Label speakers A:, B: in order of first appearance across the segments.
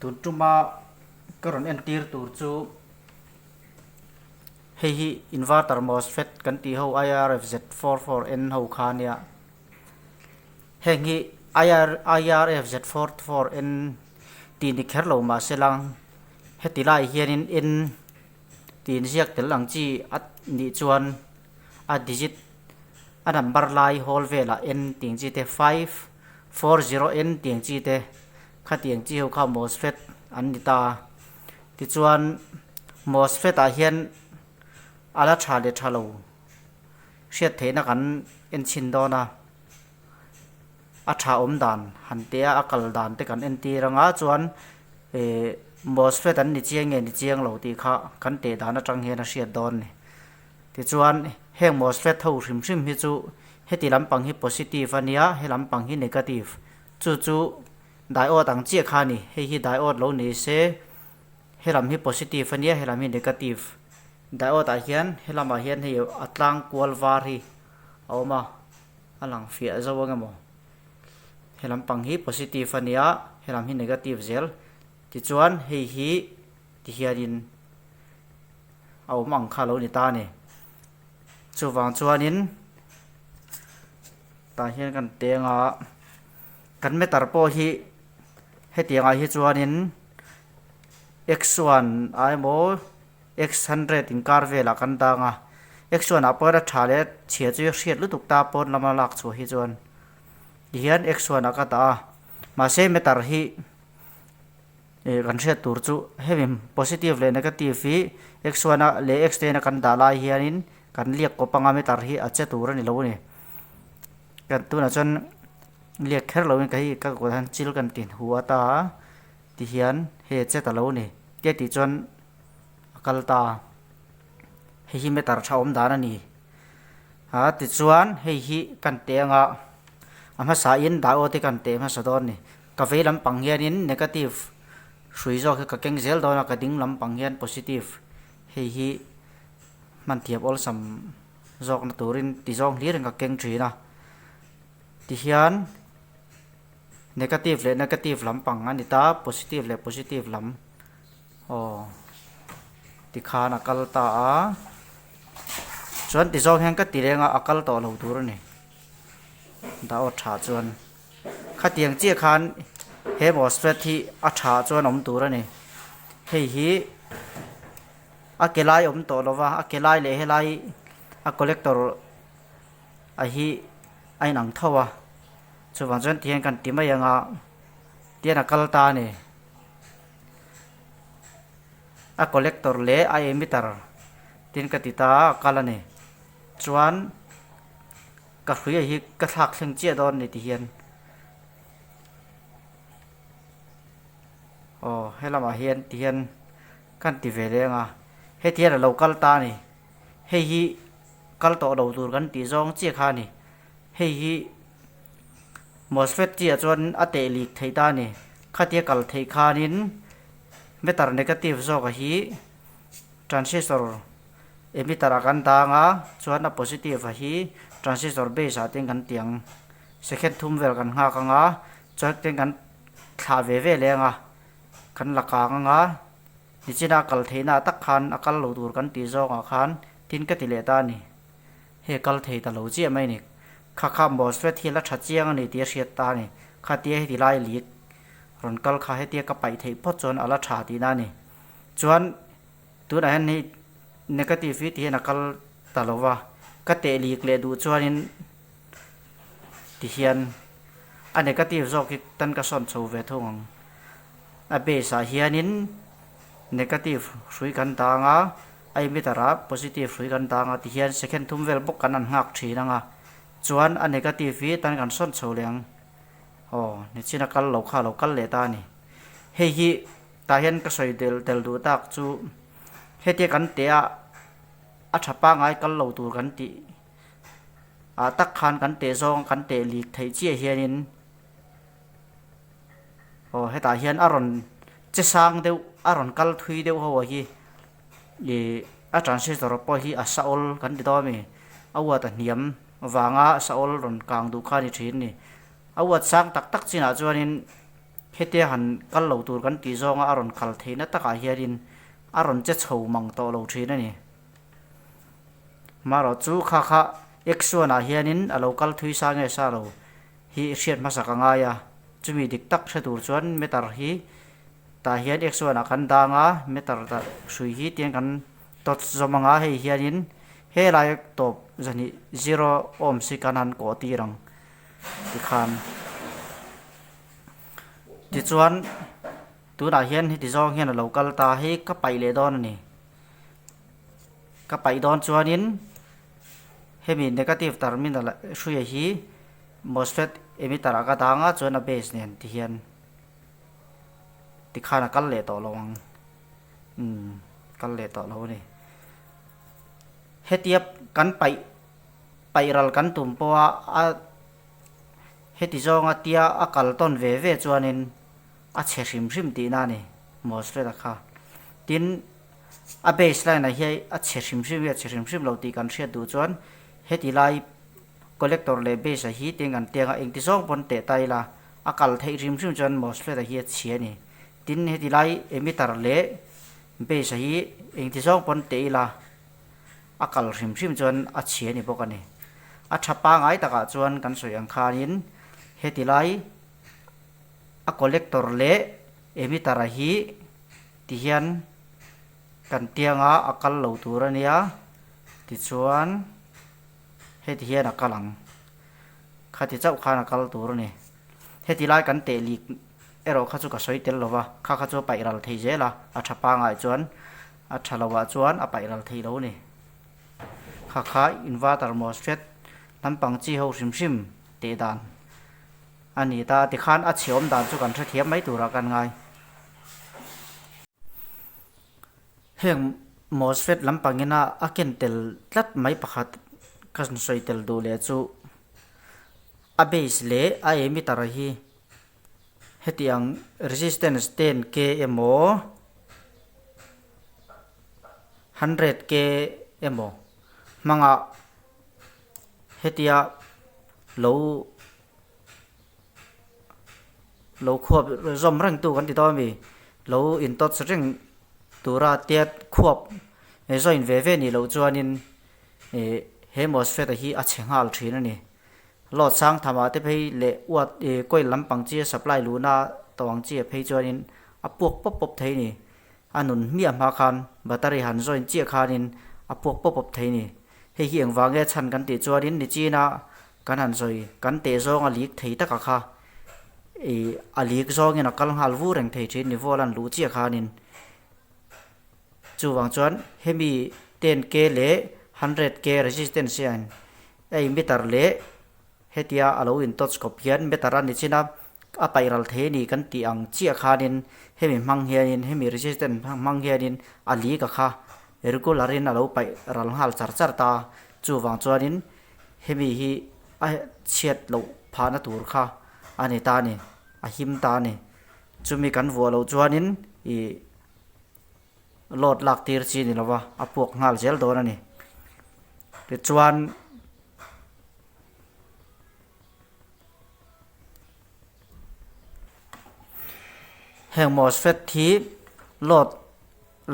A: Tun tuma ka rawn entir tur chu hei hi inverter MOSFET kan tih ho IRFZ44N ho kha ania. Heng hi IRFZ44N tih ni kher lo mah se lang heti lai hianin N tih inziak tel ang chi a nih chuan a digit a number lai hawl velah N tih ang chi te 540N tih ang chi te khatiang chi ho kha MOSFET an ni ta a. Tichuan MOSFET ah hian a la tha leh tha lo hriat theihna kan en chhin dawn a, a tha awm dan han teh a a kal dan te kan entir anga chuan eh MOSFET an ni chiang nge ni chiang lo tih kha kan teh dan atang hian a hriat dawn a ni. Tichuan heng MOSFET ho hrim hrim hi chu heti lampang hi positive a nia he lampang hi negative chu chu diode ang chiah kha a ni hei hi diode lo ni se he lam hi positive a nia he lam hi negative diode ah hian he lamah hian hei a tlang kual var hi a awm a a lang fiah zo ang emaw he lampang hi positive a nia he lam hi negative zel tichuan hei hi tihianin a awm ang kha a lo ni ta a ni chuvang chuanin tah hian kan teng a kan meter pawh hi hetiang ah hi chuanin x one ah emaw x hundred inkar velah kan dang a x one ah pawh hian a tha leh chhia chu hriat lutuk ta pawn lama lak chhuah hi chuan tihian x one ah ka dah a mahse meter hi. Ih kan hriat tur chu hemi positive leh negative hi x one a leh x ten a kan dah lai hianin kan liak kawp anga meter hi a che tur a ni lo a ni. Kan tunah chuan liak kher loin ka hei ka kut hian chil kan ti hu a ta a tihian hei a che ta lo a ni tia tih chuan a kal ta a hei hi meter tha awm dan a ni. A tichuan hei hi kan teh anga a hmasa in diode hi kan teh hmasa dawn a ni. Ka vei lampang hianin negative hrui zawk hi ka keng zel dawn a, ka ding lampang hian positive hei hi hman thiam awlsam zawkna turin ti zawng hlirin ka keng thin a. Tihian negative leh negative lampang a ni ta, positive leh positive lam aw tikhan a kal ta a. Chuan ti zawng hian ka ti reng a, a kal tawh lo tur a ni. Dah aw tha chuan. Khatiang chiah khan he MOSFET hi a tha chuan awm tur a ni. Hei hi a ke lai awm tawh lo va, a ke lai leh helai a collector a hi a inang tho a. Chuvang chuan tihian kan ti mai ang a, tihian a kal ta a ni. A collector leh a emitter tin ka ti ta a, a kal a ni. Chuan. Ka hruia hi ka thlak thleng chiah dawn ni ti hian aw helamah hian ti hian kan ti ve leng a heti hian a lo kal ta a ni hei hi kal tawh lo tur kan tih zawng chiah kha a ni hei hi MOSFET chiah chuan a teh lik theih ta a ni khatia kal theih khanin meter negative zawk a hi transistor Emitter ah kan dang a, chuan a positive a hi transistor base ah ten kan ti ang. Second thum vel kan nghak ang a, chuan ten kan thlah ve ve leh ang a, kan la kang ang a, nichina a kal theihna ah tak khan a kal lo tur kan tih zawng ah khan tin ka ti leh ta a ni. Hei kal thei ta lo chiah mai a ni. Kha kha MOSFET hi a la tha chiang a ni tih a hriat ta a ni. Khatia heti lai lik rawn kal kha hetia ka paih theih phawt chuan a la tha tihna a ni. Chuan. Tunah hian hei negative hi ti hian a kal ta lo va, ka teh lik leh duh chuanin ti hian a negative zawk hi tan ka sawn chho ve thung ang. A base ah hianin negative hrui kan dang a, a emitter ah positive hrui kan dang a ti hian second thum vel bawk kan han nghak thin ang a, chuan a negative hi tan kan sawn chho leh ang. Aw, nichina kal lo kha a lo kal leh ta a ni. Hei hi. Tah hian ka sawi del tel duh tak chu hetia kan teh a a tha pangai kal lo tur kan tih ah tak khan kan teh zawng kan teh lik theih chiah hianin aw hetah hian a rawn che sang deuh a rawn kal thui deuh ho hi ih a transistor pawh hi a sa awl kan ti dawn a mi a uat a hniam vanga sa awl rawn kang duh kha a ni thin a ni a uat sang tak tak chinah chuanin. Hetia han kal lo tur kan tih zawnga a rawn kal theihna takah hianin a rawn che chho mang tawh lo thin a ni. Marawh chu kha kha X1 ah hianin a lo kal thui sa nge sa lo hi hriat hmasak a ngai a, chumi dik tak hre tur chuan meter hi tah hian X1 ah kan dang a, meter dah hrui hi tiang kan tawt zawm anga hei hianin helai tawp zahnih zero ohms hi kan han kawh tir ang tikhan. Tichuan tunah hian heti zawng hian a lo kal ta hi ka paih leh dawn a ni. Ka paih dawn chuanin hemi negative terminal hruia hi MOSFET emitter ah ka dang a chuan a base nen ti hian tikhan a kal leh tawh lo ang umm kal leh tawh lo a ni. Hetia kan paih paih ral kan tum pawha a heti zawnga tia a kal tawn ve ve chuanin a chhe hrim hrim tihna a ni MOSFET a kha. Tin. A base line ah hian a chhe hrim hrim nge chhe hrim hrim lo tih kan hriat duh chuan heti lai collector leh base ah hi tiang kan tiang a engti zawng pawn teh ta ila a kal theih hrim hrim chuan MOSFET ah hi a chhia a ni. Tin heti lai emitter leh base ah hi engti zawng pawn teh ila a kal hrim hrim chuan a chhia a ni bawk a ni. A tha pangai takah chuan kan sawi ang khanin heti lai a collector leh emitter ah hi Tihian kan tianga a kal lo tur a nia, tichuan heti hian a kal ang. Khati chauh khan a kal tur a ni. Heti lai kan teh lik erawh kha chu ka sawi tel lo va, kha kha chu a paih ral thei zel a, a tha pangai chuan a tha loah chuan a paih ral thei lo a ni. Kha kha inverter MOSFET lampang chi ho hrim hrim teh dan a ni ta, tikhan a chhe awm dan chu kan hrethiam mai turah kan ngai. Heng MOSFET lampangina a ken tel tlat mai pakhat ka sawi tel duh leh chu a base leh a emitter hi heti ang resistance 10K emaw 100K emaw hmanga hetia lo Lo khuap zawm reng tu kan ti dawn a mi, lo in touch reng tura tiat khuap join ve ve nih loh chuanin ih he MOSFET a hi a chhe nghal thin a ni. Load sang thamah te phei leh uat ih coil lampang chi a supply luhna tawh ang chi ah phei chuanin a puak pawp pawp thei a ni. A nun hmiah hma khan battery han join chiah khanin a puak pawp pawp thei a ni. Hei hi engvang nge chhan kan tih chuanin nichina Kan han sawi, kan teh zawng a lik thei taka kha ih a lik zawngin a kal nghal vu reng thei thin ni vual an luh chiah khanin chuvang chuan hemi 10K leh 100K resistance hian a emitter leh hetia a lo in touch khawp hian meter a ni chin a, a paih ral thei a ni kan tih ang chiah khanin hemi hmang hianin hemi resistance hmang hianin a lik a kha regular in a lo paih ral nghal char char ta chuvang chuanin Hemi hi a chhiat loh phahna tur kha a ni ta a ni, a him ta a ni. Chumi kan vuah loh chuanin ih load lak tir chi ni lova a puak nghal zel dawn a ni. Tichuan. Heng MOSFET hi load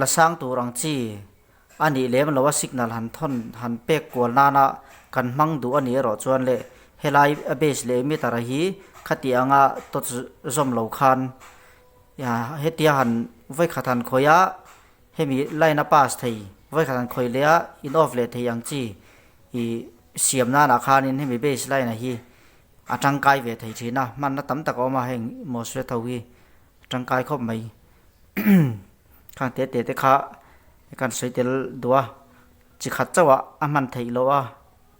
A: la sang tur ang chi A nih lem lo a signal han thawn han pek kual nana kan hmang duh a nih erawh chuan leh helai a base leh emitter a hi khati anga tawt zawm lo khan hetia han vawikhat han khawih a hemi line a pass thei vawikhat han khawih leh a in off leh thei ang chi ih siam nanah khanin hemi base line a hi a tangkai ve thei thin a hmanna tam tak a awm a heng MOSFET ho hi a tangkai khawp mai. Khang te te te kha kan sawi tel duh a, chi khat chauh ah a hman theih loh a,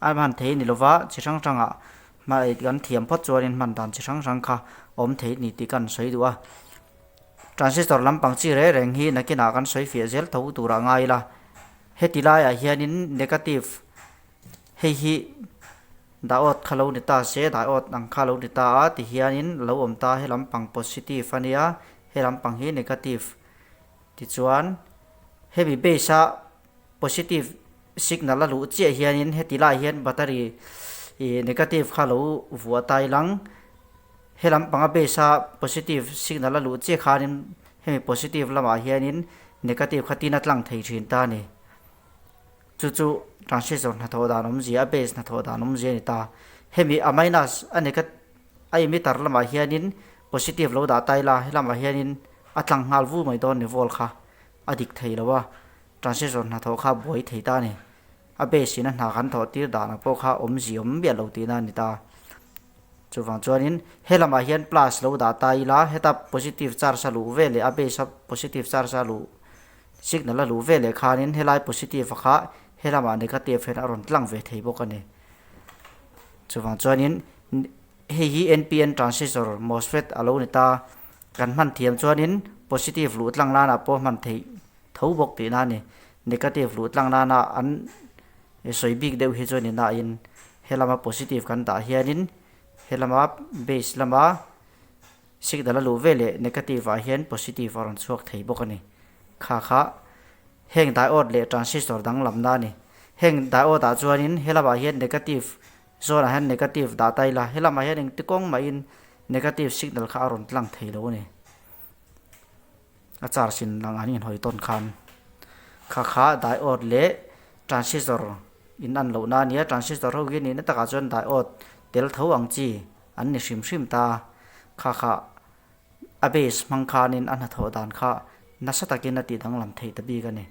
A: a hman theih ni lova chi hrang hrang ah kan thiam phawt chuanin hman dan chi hrang hrang kha a awm theih ni tih kan sawi duh a. Transistor lampang chi reng reng hi nakinah kan sawi fiah zel tho tur ah ngai ila, heti laiah hianin negative hei hi diode kha lo ni ta se, diode ang kha lo ni ta a ti hianin a lo awm ta, he lampang positive a nia. He lampang hi negative tichuan hemi base a positive signal a luh chiah hianin heti lai hian battery ih negative kha lo vuah ta ilang. He lampanga base a positive signal a luh chiah khanin hemi positive lamah hianin negative kha tin a tlang thei thin ta a ni. Chu chu transistor hnathawh dan awmzia a base hnathawh dan awmzia a ni ta. Hemi a minus a nega a emitter lamah hianin positive lo dah ta ila helamah hianin a tlang nghal vu mai dawn ni volt kha a dik thei lo a, transistor hnathawh kha a buai thei ta a ni. A base in a hna kan thawh tir danah pawh kha awmzia awm miah lo tihna a ni ta. Chuvang chuanin he lamah hian plus lo dah ta ila heta positive charge a luh ve leh a base a positive charge a luh signal a luh ve leh khanin helai positive a kha he lamah negative hian a rawn tlang ve thei bawk a ni. Chuvang chuanin hei hi N_P_N transistor MOSFET a lo ni ta kan hman thiam chuanin positive luh tlang lanah pawh hman theih tho bawk tihna a ni. Negative luh tlang nana an sawi bik deuh hi chuan inahin he lama positive kan dah hianin he lama base lama signal a luh ve leh negative ah hian positive a rawn chhuak thei bawk a ni. Kha kha heng diode leh transistor danglamna a ni. Heng diode ah chuanin he lamah hian negative zawnah hian negative dah ta ila he lamah hian engti kawng mahin negative signal kha a rawn tlang thei lo a ni. A charge in lang an inhawi tawn khan kha kha diode leh transistor in an loh na a nia transistor ho hi nihna takah chuan diode tel tho ang chi an ni hrim hrim ta kha kha a base hmang khanin a hnathawh dan kha nasa takin a tih danglam theih ta bik a ni.